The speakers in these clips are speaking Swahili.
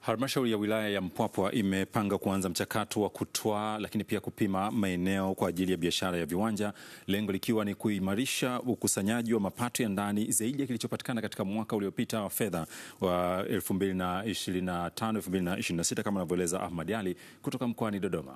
Halmashauri ya wilaya ya Mpwapwa imepanga kuanza mchakato wa kutwaa lakini pia kupima maeneo kwa ajili ya biashara ya viwanja, lengo likiwa ni kuimarisha ukusanyaji wa mapato ya ndani zaidi ya kilichopatikana katika mwaka uliopita wa fedha wa 2025 2026, kama anavyoeleza Ahmad Ali kutoka mkoani Dodoma.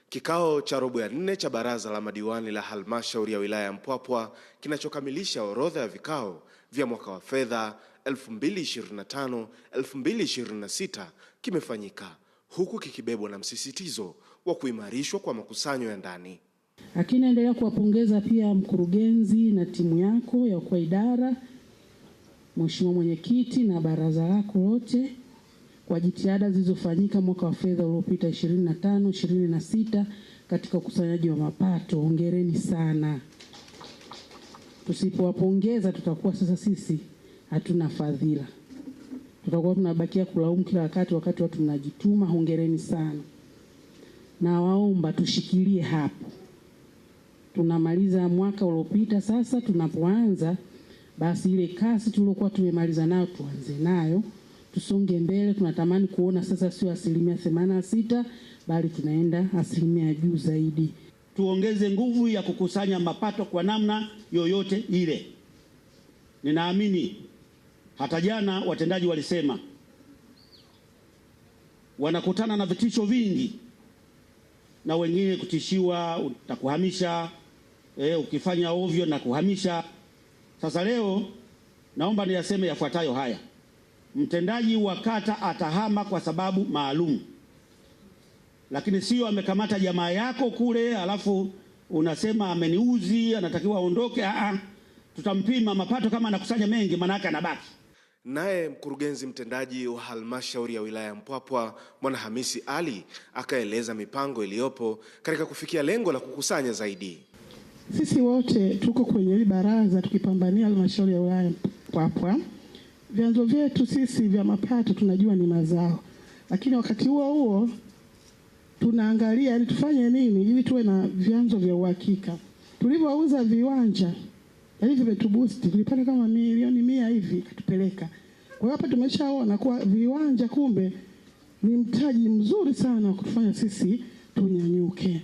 Kikao cha robo ya nne cha baraza la madiwani la halmashauri ya wilaya ya Mpwapwa kinachokamilisha orodha ya vikao vya mwaka wa fedha 2025 2026 kimefanyika huku kikibebwa na msisitizo wa kuimarishwa kwa makusanyo ya ndani. Lakini naendelea kuwapongeza pia mkurugenzi na timu yako ya kwa idara, Mheshimiwa mwenyekiti na baraza lako lote kwa jitihada zilizofanyika mwaka wa fedha uliopita 25 26 katika ukusanyaji wa mapato. Hongereni sana. Tusipowapongeza tutakuwa sasa sisi hatuna fadhila, tutakuwa tunabakia kulaumu kila wakati, wakati watu mnajituma. Hongereni sana, na waomba tushikilie hapo. Tunamaliza mwaka uliopita, sasa tunapoanza basi ile kasi tuliokuwa tumemaliza nayo tuanze nayo, tusonge mbele. Tunatamani kuona sasa sio 86% bali tunaenda asilimia juu zaidi. Tuongeze nguvu ya kukusanya mapato kwa namna yoyote ile. Ninaamini hata jana watendaji walisema wanakutana na vitisho vingi, na wengine kutishiwa utakuhamisha, ukifanya ovyo na kuhamisha. Sasa leo naomba niyaseme yafuatayo haya. Mtendaji wa kata atahama kwa sababu maalum, lakini sio amekamata jamaa yako kule alafu unasema ameniuzi, anatakiwa aondoke. Tutampima mapato, kama anakusanya mengi maana yake anabaki. Naye mkurugenzi mtendaji wa halmashauri ya wilaya ya Mpwapwa Bwana Hamisi Ali akaeleza mipango iliyopo katika kufikia lengo la kukusanya zaidi. Sisi wote tuko kwenye hili baraza tukipambania halmashauri ya wilaya ya Mpwapwa. Vyanzo vyetu sisi vya mapato tunajua ni mazao, lakini wakati huo huo tunaangalia yani tufanye nini ili tuwe na vyanzo vya uhakika. Tulivyouza viwanja yani vimetuboost, tulipata kama milioni 100 hivi katupeleka. Kwa hiyo hapa tumeshaona kuwa viwanja kumbe ni mtaji mzuri sana wa kutufanya sisi tunyanyuke.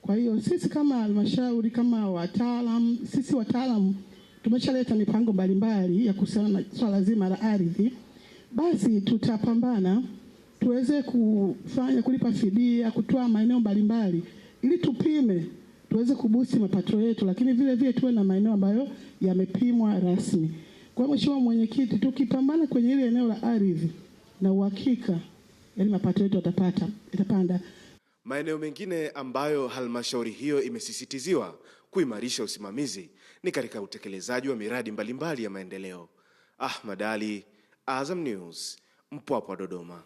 Kwa hiyo sisi kama halmashauri, kama wataalamu, sisi wataalamu tumeshaleta mipango mbalimbali ya kuhusiana na swala zima la ardhi. Basi tutapambana tuweze kufanya kulipa fidia, kutoa maeneo mbalimbali ili tupime tuweze kubusi mapato yetu, lakini vile vile tuwe na maeneo ambayo yamepimwa rasmi. Kwa hiyo Mheshimiwa Mwenyekiti, tukipambana kwenye ile eneo la ardhi na uhakika, yani mapato yetu yatapanda. Maeneo mengine ambayo halmashauri hiyo imesisitiziwa kuimarisha usimamizi ni katika utekelezaji wa miradi mbalimbali ya maendeleo. Ahmad Ali, Azam News, Mpwapwa, Dodoma.